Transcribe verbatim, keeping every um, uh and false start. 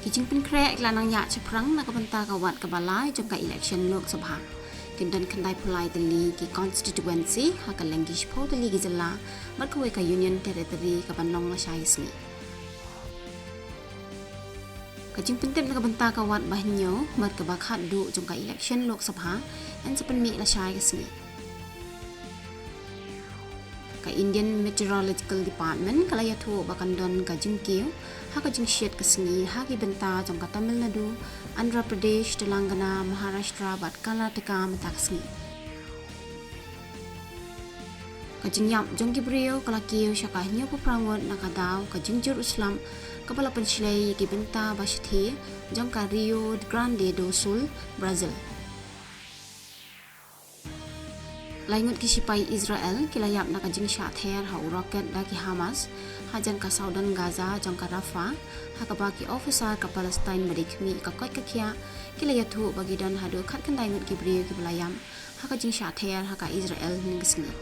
Ki jingpynkhreh ki la nang ïaid shaphrang na ka bynta ka wat kaba lai jong ka election Lok Sabha. Kin don khyndai phew lai tylli ki constituency ha kylleng ki shiphew tylli ki jylla bad kawei ka Union Territory kaban long lashai ka sngi. Ka jingpyntip na ka bynta ka wat ba hynñiew bad kaba khatduh jong ka election Lok Sabha yn sa pynmih lashai ka sngi. Ka Indian Meteorological Department ka la ïathuh ba kan don ka jingkiew ha ka jingshit ka sngi ha ki bynta jong ka Tamil Nadu, Andhra Pradesh, Telangana, Maharashtra bad Karnataka mynta ka sngi. Ka jingïap jong ki briew ka la kiew sha ka hynñiewphew phra ngut na ka daw ka jingjur u slap kaba la pynshlei ïa ki bynta ba shathie jong ka Rio Grande do Sul, Brazil. Lai ngut ki shipai Israel ki la ïap na ka jingshah ther ha u rocket da ki Hamas hajan ka sawdong Gaza jong ka Rafah, ha kaba ki officer ka Palestine ba dei khmih ka koit ka khiah ki la ïathuh ba ki don haduh khatkhyndai ngut ki briew kiba la ïap ha ka jingshah ther ha ka Israel hynne ka sngi.